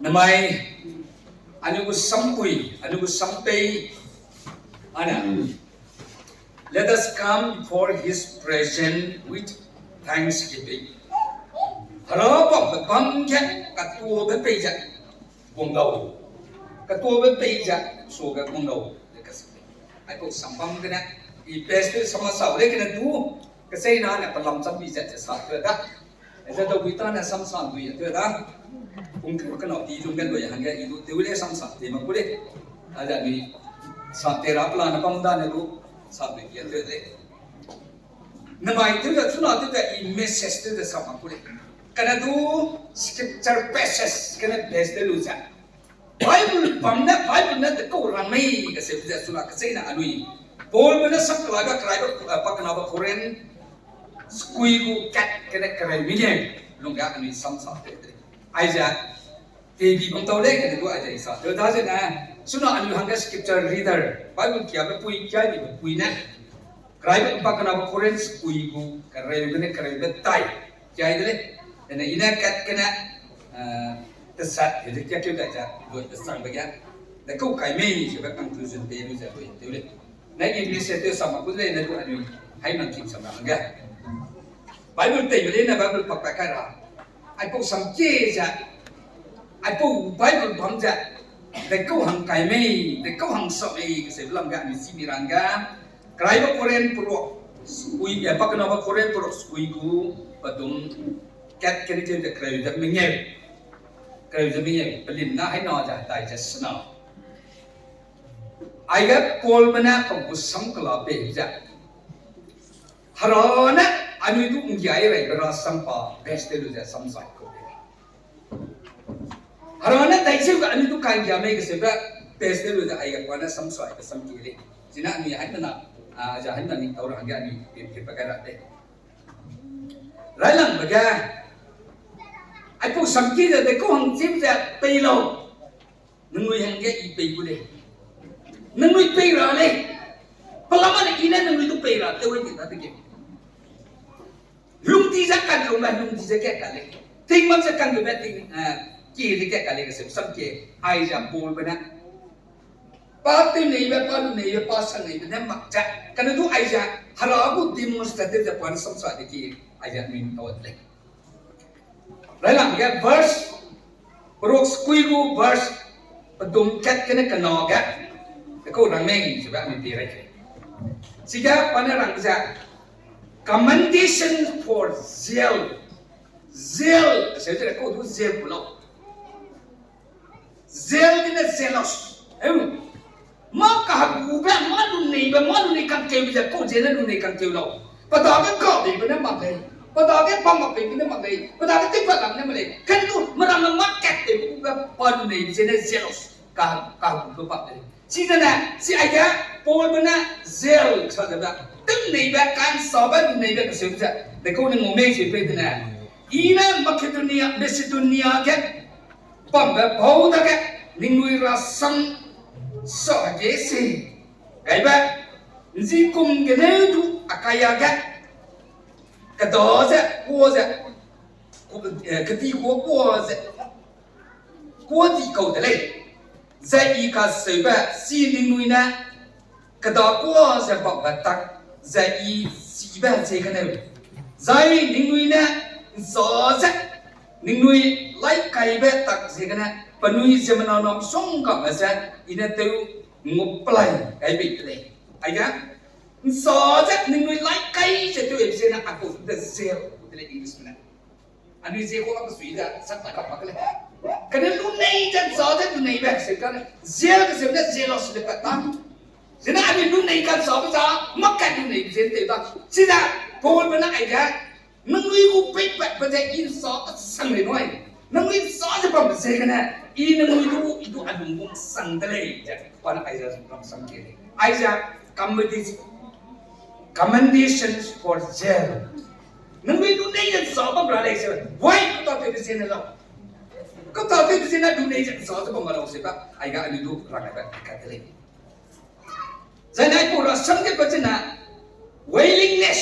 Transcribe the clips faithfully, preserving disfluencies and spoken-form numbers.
Namai, anui gu sampui, anui gu sampei, ane, let us come before his presence with thanksgiving. Hera bambe bam ge, katuabe pei ze, guang lau. Katuabe pei ze, suage guang lau. Aipau sam bam gene, i pastor sama sau lei gene du, keseina ne pelam chambi ze ze sa teu da. Ze dau gui ta ne sam sa dui teu da. Pung ke kena di lung ge lui hangge i du tew lei sam sa te ma ku lei. A ze ni sa te ra pela ne bam da ne du sa dui teu lei. Namai tew ze chuna tew ze i message tew ze sa ma ku lei. Kane du scripture passage kane base te lu ze Bible bam ne, Bible ne dekau rang mei kaseu ze chuna keseina anui Paulbe ne sam kelaibe, kelaibe, eh, pakenabe Corinth, sekui gu kat gene kereu mengeu lungge anui sam sa teu de lei. Aize, kebi bam tau lei gene du aize i sa teu da zene, chuna anui hangge scripture reader, Bible kiabe pui, kiai dibe pui ne, keraibe pakenabe Corinth sekui gu kereu gene kereube tai kiai de lei. Dene i ne kat gene, eh, tesat heze kiakeu dai ze, dui tesangbe ge, dekau kai mei sebe conclusion tei lu ze dui teu lei. Ne English se teu sa ma ku lei ne du anui, hai nang king sam ra hangge. Bible teibe lei ne Bible pakpat kai ra. Aipau sam kie ze, aipau Bible bam ze, dekau hang kai mei, dekau hang sa mei kaseube lam ge anui chî mi ra hangge. Keraibe Corinth peruak sekui, eh, pakenabe Corinth peruak sekui gu, pedum, kat gene keu ze kereu ze mengeu. Kereu ze mengeu, pelim na hai na ze dai ze sena. Aige Paulbe ne pa gu sam kela pei ze, Hera ne anui du nggiai raibe rasam pa base te lu ze sam sai kau de lei. Hera ne dai zeu ge anui du kanggia mei kaseube base te lu ze aige pa ne sam sai be sam kie lei. Chine anui haimena, a, ze haimena ning tau ra hangge anui pie pie pe kai ra de. Railangbe ge, aipau sam kie ze dekau hang chim ze pei lau. Ningnui hangge i pei gu lei. Ningnui pei ra lei. Pelama ne i ne ningnui du pei ra tew di dadege. Lungdi ze kan lungme, lungdi ze kat ka lei. Tingmam ze kan lungme, ting, eh, ki ze kat ka lei kaseu sam kie, aize Paulbe ne. Pa tew neibe, pa lu neibe, pa sang neibe ne mak ze. Kane du aize, Hera gu demonstrate ze pa ne sam sa de ki, aize anui tau de lei. Railang ge verse, peruak sekui gu verse, pedum kat gene kena ge, dekau rang mei sebe anui pie rai ke. Chige pa ne rang ze, commendation for zeal. Zeal, aseu ze dekau du zeal gu lau. Zeal gene zealous. Heu. Mâ kahegube, mâ luneibe, mâ lunei kangkeube ze kau ziene lunei kangkeu lau. Pe dage kabeibe ne mak lei. Pe dage pa makpeibe ne mak lei. Pe dage tewpat lam ne mak lei. Kane du meramme mâ kat tewbe gube pa luneibe ziene zealous. Ka, kahegube bak lei. Chizene, chi aige, Paulbe ne zeal sa ze da. Tewneibe, ka'nsabe, luneibe kaseube ze. Dekau ne ngau mei se pei dene. I ne Macedonia, Macedonia ge bambe bau dage, ningnui rasam sa ge se. Gaibe, nzikum gene du Akaya ge, keda ze, kua ze, ku-, eh, kedi kua kua ze, kua di kau de lei. Zai i kaseube, chi ningnui ne, keda kua ze bakbe tak, zai i chibe ziegene. Zai ningnui ne, nza ze, ningnui laikaibe tak ziegene, penui ziemmena nam songkame ze, i ne tew ngup pelai gai bei de lei. Aige, nsa ze ningnui laikai ze tew ebe ziene a kau de zeal, de lei English me ne. Anui zie kau la kesui ze, sak ta kap mak ke lei. Kane lunei ze nsa ze luneibe, se kane, zeal keseu ne zealous le pat ta. Zene anui lunei ka'nsabe za, mâ kat luneibe ze tew ta. Chine, Paulbe ne aige, ningnui gu peipatbe ze i nsa kesang lei nui. Ningnui nsa ze bambe ziegene, i ningnui du, i du a lung gu sang de lei ze, pa ne aize ram sam ke lei. Aize, commendation, commendations for zeal. Ningnui lunei ze nsa bam ra lei se, wai, kau tatewbe ziene lau. Kau tatewbe ziene lunei ze nsa ze bam ra lau se ba, aige anui du rang aibe kat de lei. Zai nai pau rasam ge pa zene, willingness,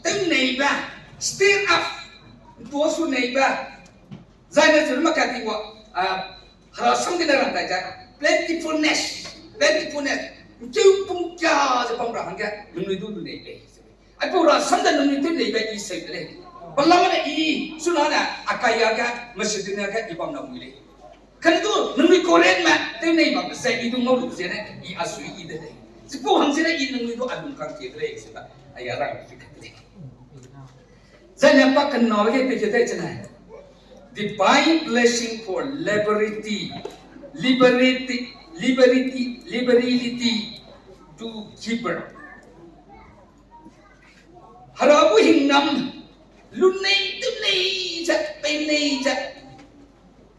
tewneibe, stir up, ntuasu neibe. Zai ne zene mâ kat di wa, a, Hera sam gene rang dai ze, plentifulness, plentifulness. Nkeu pung kia ze bam ra hangge, nangnui du lu nei lei. Aipau ra sam de nangnui tew nei be i seu de lei. Bam lam ne i, suna ne, Akaya ge, Macedonia ge, i bam lam mui lei. Kane du, nangnui Corinth me, tew nei bam ze i du ngau lu ze ne, i a sui i de lei. Chipau hang ze ne i nangnui du a lung kang kie de lei, se da, a ya rang fi kat lei. Zai ne pa kena ge pe ke dai chene. Divine blessing for liberty, liberty, liberty, liberality to giver. Hera gu hingnam, lu nei, tew nei ze, pei nei ze.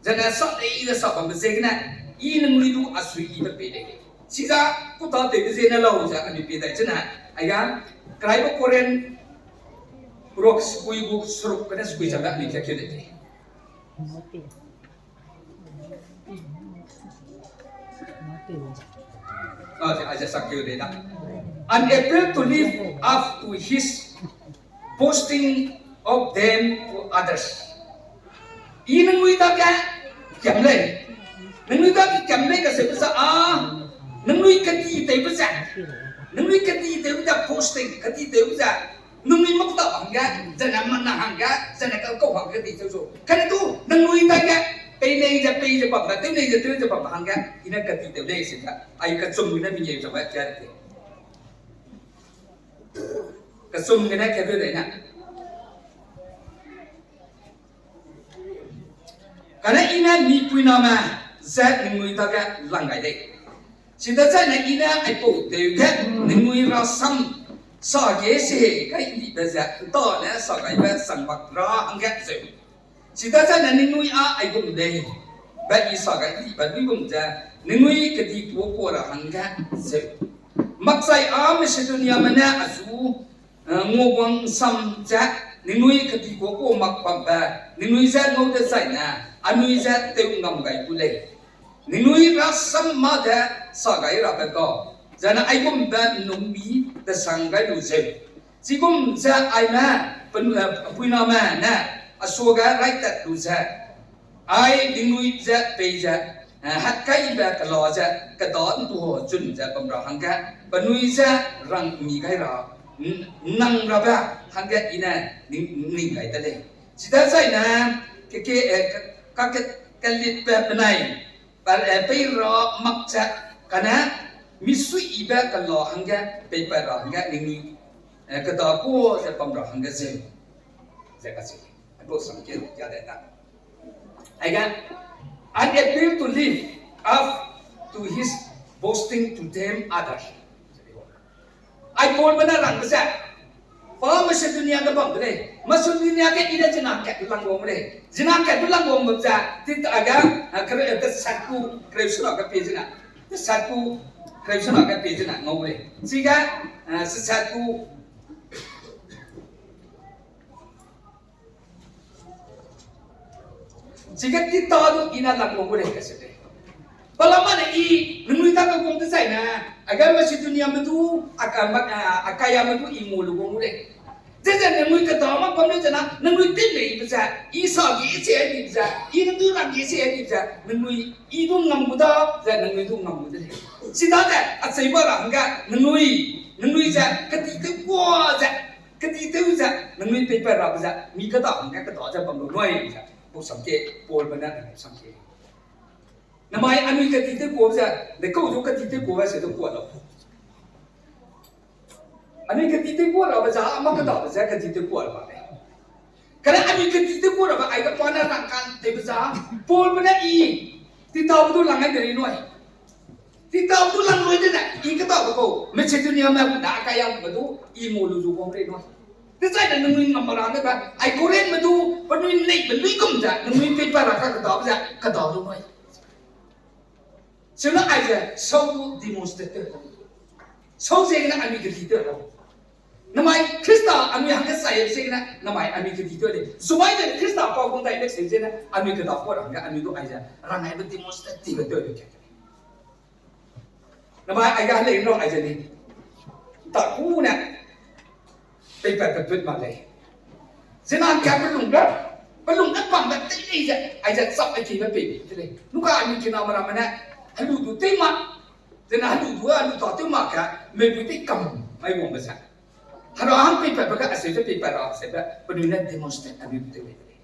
Zene sa nei ze sa bambe ziegene, i nangnui du a sui i be pei lei. Chiza, ku ta tewbe ziene lau ze anui pie dai chene, aiga, keraibe Corinth, rok sekui gu seruk gene sekui zabe anui kakeu de lei. An appeal to live up to his boasting of them to others. I nangnui dage kiam lei. Nangnui dage kiam lei kaseube ze a, nangnui kedi tewbe ze, nangnui kedi tewbe ze boasting, kedi tewbe ze, nangnui mak ta hangge, zene mana hangge, zene kakau hangge di tew zu. Kane du, nangnui dage, pei nei ze pei ze bambe, tew nei ze tew ze bambe hangge, i ne kedi tew lei se ze, ai kechum gene mengeu ze ba kia de. Kechum gene kebe dei na. Kane i ne mipuiname ze ningnui dage lang gai lei. Chidazaine i ne aipau tew ge ningnui rasam sa ge se gai ndibe ze ntane sa gaibe chang mak ra hangge zeu. Chidazaine ningnui â aigum lei, be i sa gai ndibe luigum ze ningnui kedi kuâ kuâ ra hangge zeu. Makchai â Macedoniame ne achu, eh, nguawang nsam ze ningnui kedi kuâ kuâ mak bambe, ningnui je ngau dezaine, anui je tew ngam gai gu lei. Ningnui rasam mâ de sa gai rabe gau, zane aigumbe nnum mi desang gai lu zeu. Chigum ze aime, pen-, eh, puiname ne, a suage raitat lu ze, ai ningnui ze pei ze, eh, hatkaibe kela ze, keda ntua chun ze bam ra hangge, penui je rang mi gai ra, n-, nang rabe hangge i ne ning, ning gai de lei. Chidazaine, ke, ke, eh, ka, ka, ke, kelitbe benai, pa, eh, pei ra mak ze, kane, misuiyibe kela hangge, peipat ra hangge, ningnui, eh, keda kuâ ze bam ra hangge zeu. Ze kacheu, aipau sam ke kia de na. Aige, an appeal to live up to his boasting to them others. Ai Paulbe ne rangbe ze, pa Macedonia ge bam de lei, Macedonia ge i ne zina kat du lang wang lei, zina kat du lang wang bam ze, ti ta ge, a, kere, eh, tesat gu, kereu sena ge pie zena, tesat gu, kereu sena ge pie zena ngau lei. Chige, eh, sesat gu, Chige ti ta du i ne lang wang gu lei kacheu lei. Palamane i, ningnui dage wang dezaine, aige Macedoniame du, Aka-, ma-, a, Akaiame du i ngau lu wang gu lei. Zeze ningnui keda mak bam lei zena, ningnui tew leibe ze, i sa ge se dibe ze, i ne du rang ge se dibe ze, ningnui i du ngam gu da, ze ningnui du ngam gu de lei. Chidade, acheu ba ra hangge, ningnui, ningnui ze, kedi tew kuâ ze, kedi tew ze, ningnui peipat rabe ze, mi keda hangge keda ze bam lu nui ze, pau sam ke, Paulbe ne, sam ke. Namai anui kedi tew kuâ ze, dekau du kedi tew kuâ ze du kuâ lau. Anui kedi tew kuâ rabe ze, a mak kedabe ze kedi tew kuâ ra lei. Kane anui kedi tew kuâ rabe aige pa ne rangkang tewbe ze, Paulbe ne i, ti ta du lang ai de lei nui. Ti ta du lang lui dene, i kedabe kau, Macedoniame na Akaiame du, i ngau lu zu wang rei nui. Dezaine ningnui ngam ra ne be, ai Corinthme du, penui neibe luigum ze, ningnui peipat ra ka kedabe ze, keda lu nui. Sena aize, sau du demonstrate tew lau. Sau ziegene anui kedi tew lau. Namai Khrista anui hangge chai ziegene, namai anui kedi tew lei. Sumai ze Khrista pau gung dai lei se ziegene, anui keda kuâ ra hangge, anui du aize, rang aibe demonstrate tibe tew lei ke. Namai aige helei nrau aize ni. Ta ku ne. Peipat pe put mak lei. Zena ka pe lungbe. Pe lung ne pambe tei lei ze, aize chap ai kibe pei de lei. Nuka anui kiname ramme ne, helu du tew mak, zene helu du a lu ta tew mak ge, meipui tei kam mai wangbe ze. Hera hang peipat be ge aseu ze peipat ra seube, penui ne demonstrate anui tew lei de lei.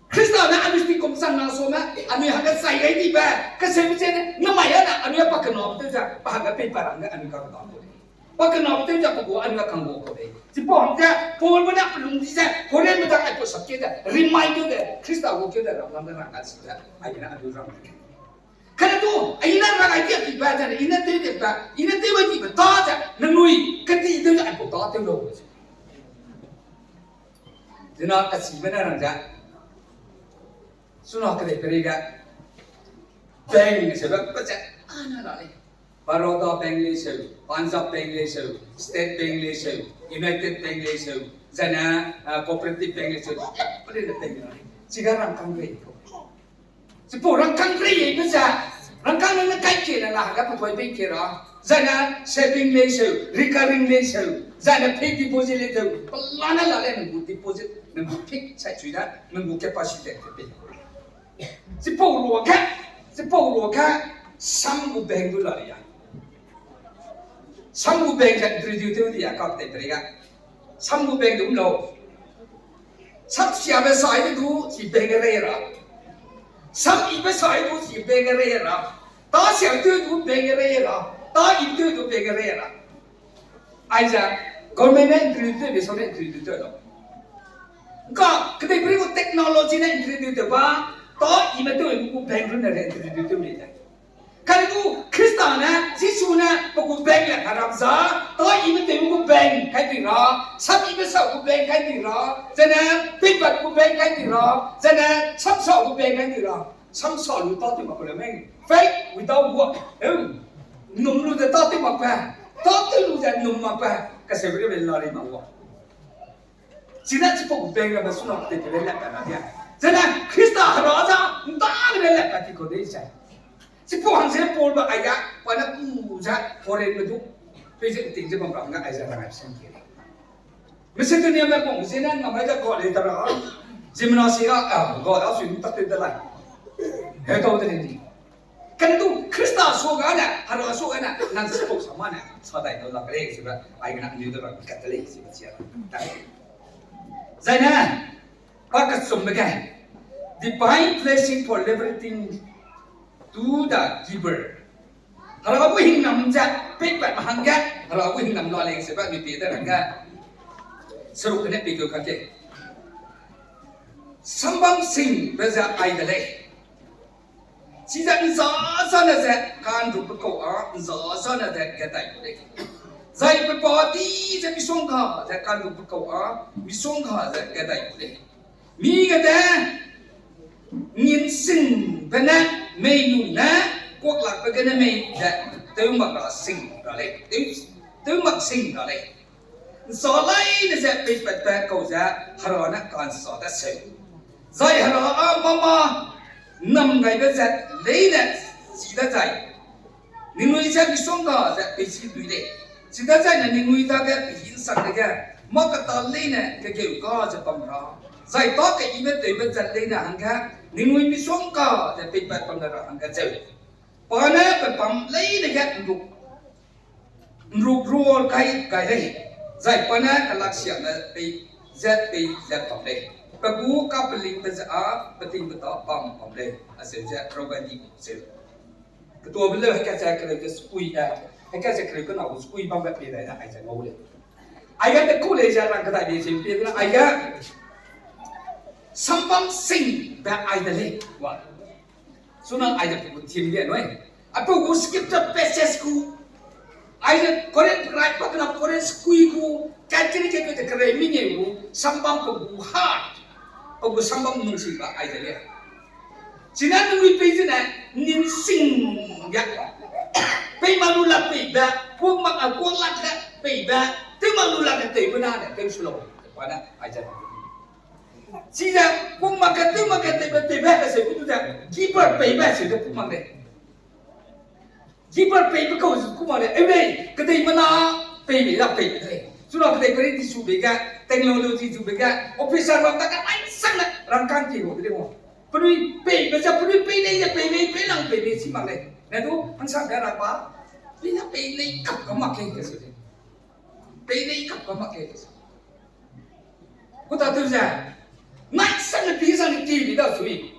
Khrista ne anui tingkum chang na suame, anui hangge chai gai dibe, kaseube ze ne, namai a ne anui a pa kenabe tew ze, pa hangge peipat ra hangge anui kakeda ku lei. Pa kenabe tew ze pe gu anui a kanggu ku lei. Chipau hangge, Paulbe ne pelung di ze, Korinthme dang aipau sapkie ze, remind tew de, Khrista gu keu de ranglam ne rang gai si ze, aigene anui rang de. Kane du, a i ne rang gai di a kibe ze, i ne tew dibe, i ne tew gai dibe ta ze, nangnui kedi tew ze aipau ta tew lau ze. Zena kachibe ne rang ze, suna kedei peri ge, bank seube pe ze, a na la lei. Baroda Bank lei seu, Punjab Bank lei seu, State Bank lei seu, United Bank lei seu, zane, ah, Cooperative Bank lei seu, pe lei ne bank lei. Chiga rangkâng rei. Chipau rangkâng rei be ze, rangkâng ne kai ke na la ga pe toi bank ke ra. Zane saving lei seu, recurring lei seu, zane fixed deposit lei seu, pelane la lei nang gu deposit, nang gu fix sai chui da, nang gu capacity te pe. Chipau ruage, chipau ruage, sam gu bank du la lei ya. Sam gu bank ze introduce tew di a kak te peri ga. Sam gu bank du lau. Sam siabe sai du chi bank rei ra. Sam ibe sai du chi bank rei ra. Ta sia tew du bank rei ra. Ta i tew du bank rei ra. Aize, government ne introduce tew be sau ne introduce tew lau. Ka, kedei peri gu technology ne introduce tew ba, ta ime tew gu bank ru ne re introduce tew lei de. Kane du Khrista ne, Jisu ne, pe gu bank le karam za, ta ime tew gu bank kai di ra, sam ibe sau gu bank kai di ra, zane, peipat gu bank kai di ra, zane, sam sau gu bank kai di ra, sam sau lu ta tew mak ku le mei, faith without work, eu, num lu ze ta tew mak pe, ta tew lu ze num mak pe, kaseube ge be la rei mak wa. Chine chipau gu bank rabe suna te kele lak ka na dia. Zane Khrista hera za, nda kele lak ka ti kau dei ze. Chipau hang ze Paulbe aiga, pa ne ku ze, foreign me du, peize ting ze bam ra hangge aize rang ai sam ke. Macedonia me pung zene namai ze kau lei ta ra. Ziemmena si ga, a, kau da sui tak te de lai. He kau de ni. Kane du Khrista suage ne, hera suage ne, nang chipau sa ma ne, sa dai dau lak lei sebe, aigene anui de ra kat de lei sebe chia. Zaine, pa kechumbe ge, divine blessing for liberating to the giver. Hera gu hingnam ze, peipat ma hangge, hera gu hingnam la lei sebe anui pie de rangge. Seruk kene pie keu kake. Sambam singbe ze ai de lei. Chize nza zane ze ka'nrukbe kau a, nza zane ze gadai gu lei. Zai pe pa di ze misongga ze ka'nrukbe kau a, misongga ze gadai gu lei. Mi gede, nginsingbe ne, mei nung ne, kuaklakbe gene mei ze, tew mak ra sing ra lei, tew, tew mak sing ra lei. Nsa leine ze peipatbe kau ze, hera ne ka'nsa daseu. Zai hera â mâ mâ namgaibe zat leine chi dazai, ningnui je misongga ze peichi dui lei. Chidazaine ningnui dage pehi nsang dege, mâ keta leine kegeu ga ze bam ra, zai tâ keyibe tewbe zat leine hangge, ningnui misongga ze peipat bam ra hangge zeu. Pa ne pe bam leine ge nruk, nruk rual kai gai lei, zai pa ne kelaksiame pei zat pei zat bam lei. Pe gu kapelingbe ze â, peting peta bam bam lei, acheu ze rau gai di zeu. Ketuabe leu heka ze kereu ge sukui, eh, heka ze kereu kena gu sukui bambe pei dai ne ai ze ngau lei. Aige te ku lei ze rang kedai bei ze pie ne aige sambam singbe ai de lei, wa. Suna aige pe gu theme ge nui. Apeu gu scripture passage gu, aige Corinth rai pa kena Corinth sukui gu, kat kene ke pe te kereu mengeu gu, sambam pe gu heart, pe gu sambam nungsingbe ai de lei. Chine ningnui pei zene, ningsing ge, pei ma lu lak peibe, kuak mak a kuak lak ge peibe, tew ma lu lak ge tewbe na ne, tew su lau, pa ne ai ze. Chize, kuak mak ge tew mak ge tewbe, tewbe heseu gu du ze, giver peibe heseu ze kuak mak lei. Giver peibe kau ze kuak mak lei, eu lei, kedeimena pei lei la peibe lei. Chuna kedei keri di su bei ge, Technology zube ge, officer ram ta ka ai sang ne, rangkang ki gu de gu. Penui pei be ze, penui pei nei ze, pei nei, pei lang pei nei chi mak lei. Ne du, hansa be ra pa, pei na pei nei kap ka mak lei ke se de. Pei nei kap ka mak lei ke se. Ku ta tu ze, nai sang ne pi sang ne ki bi da sui.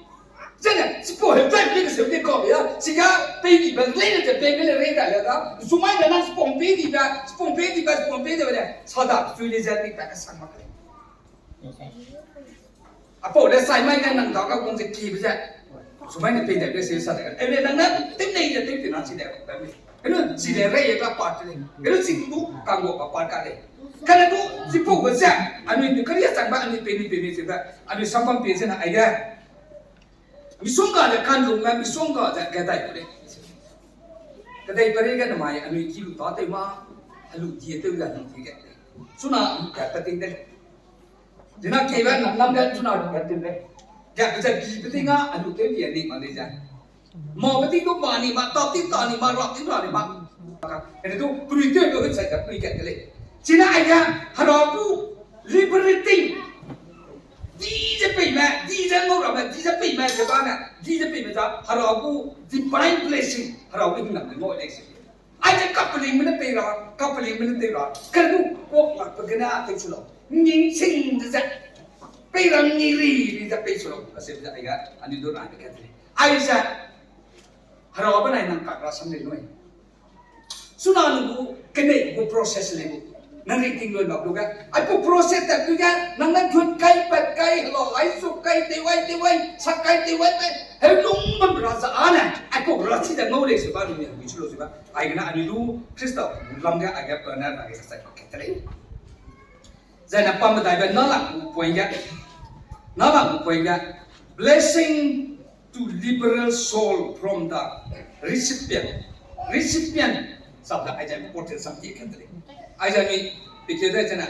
Zene, sipau heu tai bi ke se de ka ya, siga pei di be lei ne ze pei be le rei da le da. Zumai ne na sipau pei di be, sipau pei di be, sipau pei di be le. Sa da, sui le ze ni ta ka sang mak lei. Apau le sai mai ne nang dau ka gung ze ki be ze. Sumai ne pei dai be se sa de. E le nang na, tim nei ze tim ti na chi de. Elu chi le rei ye ka part le. Elu chi du ka ngua ka part ka le. Ka le du, sipau be ze. Anui ni ka ria chang ba, anui pei ni pei ni chi ba. Anui sam bam pei ze na ai ge. Misongga de kan lung me, misongga de gadai pe le. Gadai pe le ge namai, anui ki lu ta te ma. Alu die te ga ni die ge. Suna, ga pa ting de. Dina kei ba nam nam ge suna lu ga ting de. Ga pa ze bi pa ting a, alu te bi a ni ma le ze. Ma pa ting du ma ni ma, ta ting ta ni ma, ra ting ra ni ma. Ene du, pui te du, sai ga pui ga de le. China ai ga, hera gu, liberating. Di ze pei me, di ze ngau ra me, di ze pei me ze ba me, di ze pei me za, hera gu divine blessing, hera gu hingnam de ngau le se. Ai ze kapeling me ne pei ra, kapeling me ne pei ra, ka du kok lak pe gene a tei su lau. Ning sing de ze. Pei ra ni ri, ri ze pei su lau, ka se ze ai ga, ani du ra de ka de. Ai ze, hera benai nang kak ra sam le nui. Suna lu gu, kenei gu process le gu. Nang ri ting loi bak lu ge. Ai pu process tat lu ge, nang nang tun kai, pat kai, lo, ai su kai, tewai, tewai, sak kai, tewai, kai. Heu lung bam ra za a ne. Ai pu ra chi da ngau le se ba lu ne, wi chu lo se ba. Ai gene ani lu, Krista, lam ge, ai ge, pa ne, ra ge, sa kai, kai, tele. Zai na pa medai be na lang gu point ge. Na lang gu point ge. Blessing to liberal soul from the recipient. Recipient. Sa da ai ja important sam ti kan de. Ai ja ni pike de zena.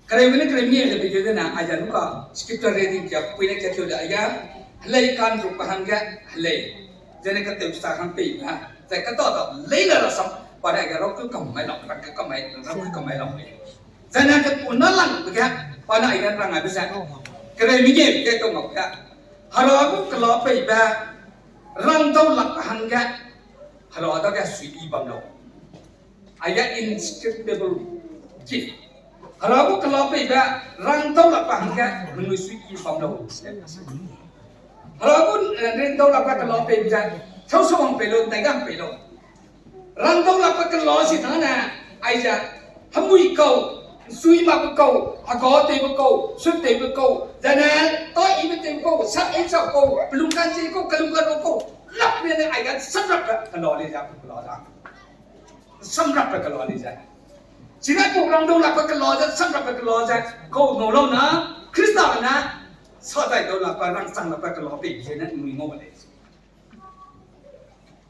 Kare wene kare mi de pike de na ai ja nu ka scripture reading kia pui ne kia kio de ai ja. Helei kan ru pa hang ge helei. Zene ka teu sa hang pei ha. Zai ka ta da lei la ra sam. Pa ne ai ja rau ku kam mai lau, rang ka kam mai, rau ku kam mai lau. Zai na ka pu na lang be ge, pa na ai ga rang ai be zai. Kare mi ge ke to ngau ka. Hera gu kela pei be, rang dau lak hang ge, hera da ge sui i bam lau. Ai ga inscriptable gift. Hera gu kela pei be, rang dau lak hang ge, menui sui i bam lau. Hera gu, eh, rang dau lak kela pei be zai, chau sa wang pei lau, tai gang pei lau. Rang dau lak pe kela si na ne, ai ze, hemui kau, sui mak pe kau, hega tei pe kau, sut tei pe kau, zene, ta i me tei pe kau, sak i sak kau, pelung kan chi kau, kelung kan kau, lak ne ne ai ga samrap pe kela le ze, pe kela da. Samrap pe kela le ze. Chine kau rang dau lak pe kela ze, samrap pe kela ze, kau ngau lau na, Krista ne, sa dai dau lak pe, rangchang lak pe kela pei ze ne, nui ngau le.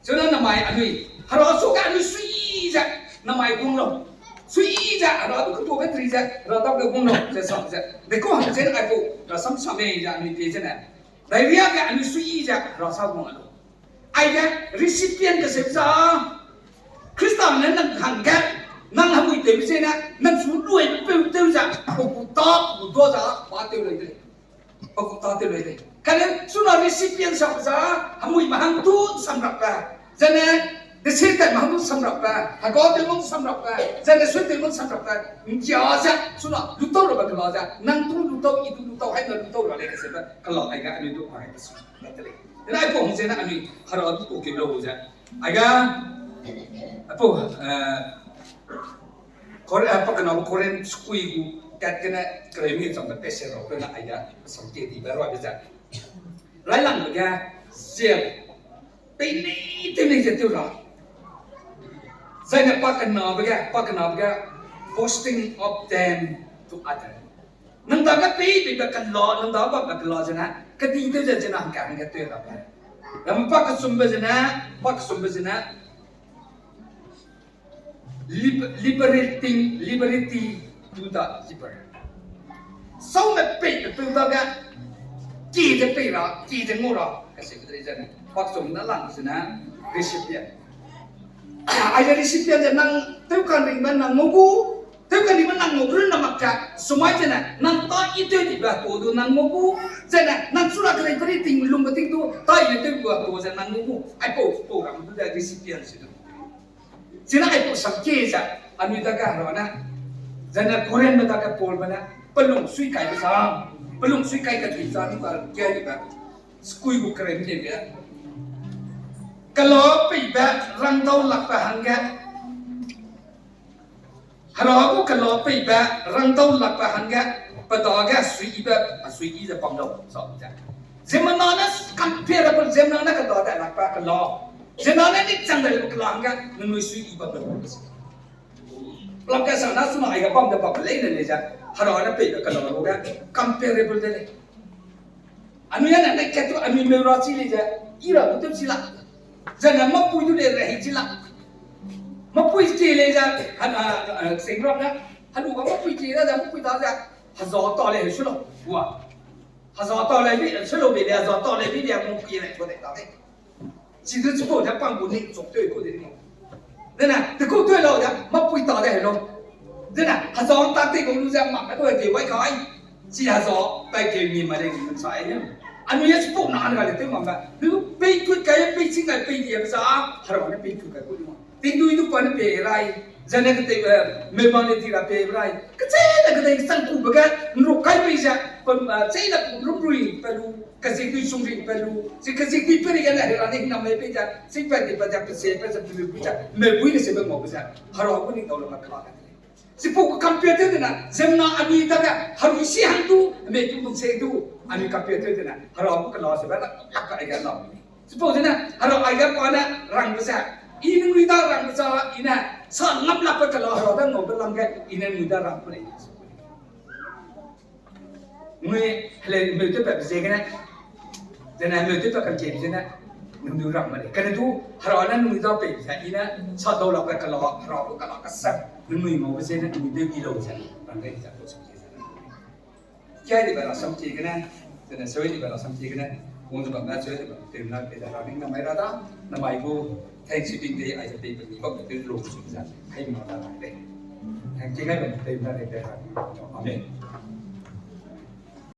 Chuna namai anui, hera su ga anui sui ze, namai gung lau. Sui ze, hera du ketuabe tri ze, hera dau ge gung lau, ze sa ze. Dekau hang ze ai gu, hera sam sam mei ze anui pie ze ne. Dai ria ge anui sui ze, hera sa gung lau. Ai ge, recipient ge se za, Krista ne nang hang ge, nang hemui tew ze ne, nang su luai peu tew ze, pe gu ta, pe gu dua za, pa tew lei de lei. Pa gu ta tew lei de lei. Kane, suna recipient sa za, hemui mahang tu samrap ka. Zene, de se tai mahang tu samrap ka. Hega tew mong samrap ka. Zene, sui tew mong samrap ka. Nkia ze, suna, lutau ra ba kela ze. Nang tu lutau, i tu lutau, hai na lutau ra lei ka se ba. Kela ai ga, anui tu ai ka su. Lei de lei. Zene, ai pau hang ze na anui, hera tu tu ke lau ze. Ai ga, ai pau, eh, Kor-, eh, pa kena Korinth kui gu kat kena Korinth mi chang pe se ro kena ai ga sam te di ba ro de za. Rai lang ga sia. Pei ni te ni je tu ra. Zai ne pa kena ba ga, pa kena ba ga boasting of them to other. Nang da ga pei pei ba kela, nang da ba ba kela zena, kedi te ze zena hang ka hang ga te ra ba. Ram pa kesum ba zena, pa kesum ba zena. Lib-, liberating, liberty to the giver. Sau me pei pe peu da ga, ki de pei ra, ki de ngau ra, ka se pe de zena. Pak song na lang zena, recipient. Ai de recipient de nang, teu kan ring ba nang ngau gu, Tew kani me nang ngau run na mak ka, sumai zene, nang ta i tew dibe to du nang ngau gu, zene, nang chura kerei peri ting lungbe ting du, ta i tew gu to ze nang ngau gu, aipau pau ram du de recipient si du. Chine aipau sam kie ze, anui dage Hera ne, zene Korinthme dage Paulbe ne, pelung sui kai be sa, pelung sui kai ka di sa, nu ka kia dibe, skui gu kerei kie be. Kela peibe rangdau lakbe hangge, Hera gu kela peibe rangdau lakbe hangge, pe dage suiyibe, a suiyi ze bam lau, sa ze. Ziemmena ne comparable, ziemmena ne keda de lakbe kela. Ziemmena ne nik chang de kela hangge, nangnui suiyi bam lau. Lam kesang na suna aiga bam de bam leine lei ze, Hera ne peibe kela lu ge, comparable de lei. Anui ane ne kat tu anui meu ra chi lei ze, i ra lu tew chi la. Zene mapui du lei rehei chi la. Mapui chi lei ze, sing ra ne, helu ga mapui chi da ze, mapui da ze, heza ta lei su lau, wa. Heza ta lei bi, su lau bi lei, heza ta lei bi lei, mapui lei, chua de ta de. Chi du chipau ne pang gu ning chok tew ku de ni. Zene, te ku tew lau ze, mapui ta de hei lau. Zene, heza tak te gu lu ze, mak ka tu de wai kai. Chi heza, pai ke mi ma de ni sa ai ne. Anui ye chipau na ga de tew mak ba. Lu pei kut kai, pei ching kai, pei di ba sa, Hera ne pei kut kai ku ni ma. Ting dui du pa ne pei rai. Zene kete, eh, meubang ne ti ra pei rai. Kechene kete sang ku be ge, nruk kai pei ze, pe, eh, chene ku nruk rui pe lu. Kezikdui sungri pe lu, chi kezikdui peri gene Hera ne hinam mei pei ze, chi pe di pe ze, pe se pe ze, pe lu pui ze, meubui ne se be ngau be ze, Hera gu ning dau lu ma kela ge de lei. Chipau gu compare tew dena, ziemmena anui dage, Hera si hang du, mei pu bung se du, anui compare tew dena, Hera gu kela se be la, lak ka aige lau. Chipau zene, Hera aige pa ne rangbe ze, i nangnui da rangbe za, i ne, sa ngam lakbe kela Hera da ngaube lam ge, i ne nangnui da rang ku lei. Nui, hele, meu tew pat ziegene. Zene meu tew pat kangkebe ziegene. Nang du rang ma lei. Kane du, Hera ne nui da pei ze, i ne, sa dau lakbe kela, Hera gu kela kasap. Nui ngaube ziegene, nui tew i lau ze. Rang gai za ko su ze. Kia dibe rasam kie gene. Zene seu dibe rasam kie gene. Wang ze bam na seu dibe. Tew na pe da ra ning namai ra da. Namai gu. Thanksgiving Day, aize pe pe ni bam tew lu su ze. Hai ma da lei. Thank you, tew na de de. Amen.